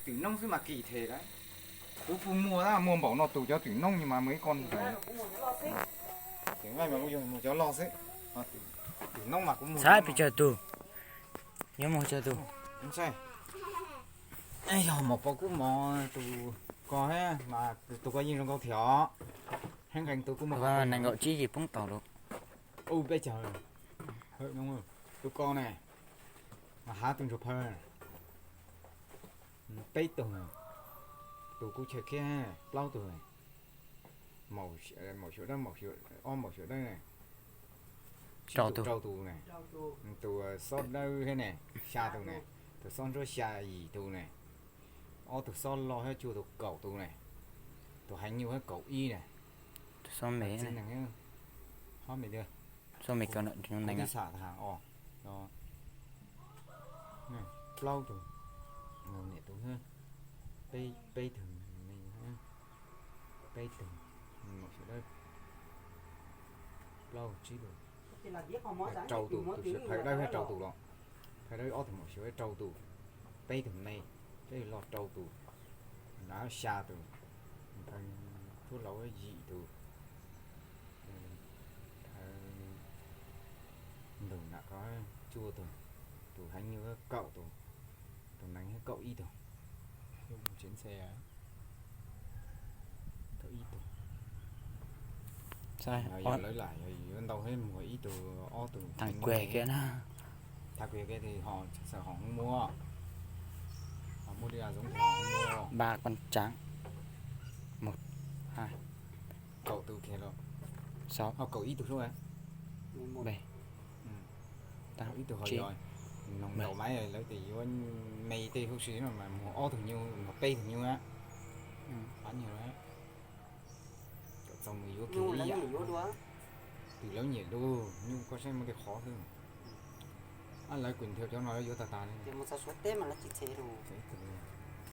Twm noob xwb mas kim them lawm. Kuv kuj muag, muag npaum no tus cov twm noob mas muag ib qho ntawd. Twm noob mas kuv yog muag cov loj xwb. Twm noob mas kuv muag. Saib pes tsawg tus, yuav muag tsawg tus. Yog mov pov kub mov tus ko mas tus ko yeej zoo nkauj thiab os. Heeb nqees tus kuj muag. Nees nkaum tsib yim poob tau lawm. Ub peb caug. Tus ko ne, mas hav tus ntsuag phaw peb tug, tus kuj chaw khiab plaub tug, maum xyuam dawb, ob maum xyuam dawb ne, rau tus, rau tus ne, tus xob dawb thiab ne, xya tus ne, tus xob ntsuab xya yim tus ne, ob tug xob loj thiab cuaj tus kaum tus ne, tus heev nyuj thiab kaum ib ne, tus xob me, xob me, kuv tib xam os, plaub tug, niam tus, peb tug, peb tug, maum xyuam dawb, plaub tsib tus, rau tus, tus phawj dawb thiab rau tus los, phawj dawb ob tug maum xyuam rau tus, peb tug me, peb tug loj rau tus, nrad xya tus, phawj tub laus yim tus, phawj ntug nram ko cuaj tus, tus heev nyuj kaum tus, tus nees kaum ib tug, kaum ib tug. Yog lawv lam yog yuav ntau thiab muag ib tug ob tug thav kuv yog kiag na. Thav kuv yog kiag tes ho xav ho hoob muab, ho muab li zoo tes ho hoob muab. Ba con trắng. Một, hai, kaum tus kiag los, sáu, ho kaum ib tug xwb. Bảy, tám, chín, mười. Noog ntau mas lawv tias yuav me tej hauv si no mas muag ob tug nyuj, muag peb tug nyuj na. Qab nyuag na. Kom txaus mus yuav kiag ib yam. Twm lawv nyiam lug nyuj, koj saib muaj tej qhov xwb. Lawv kuj nrhiav cov no lawv yuav tag tag li.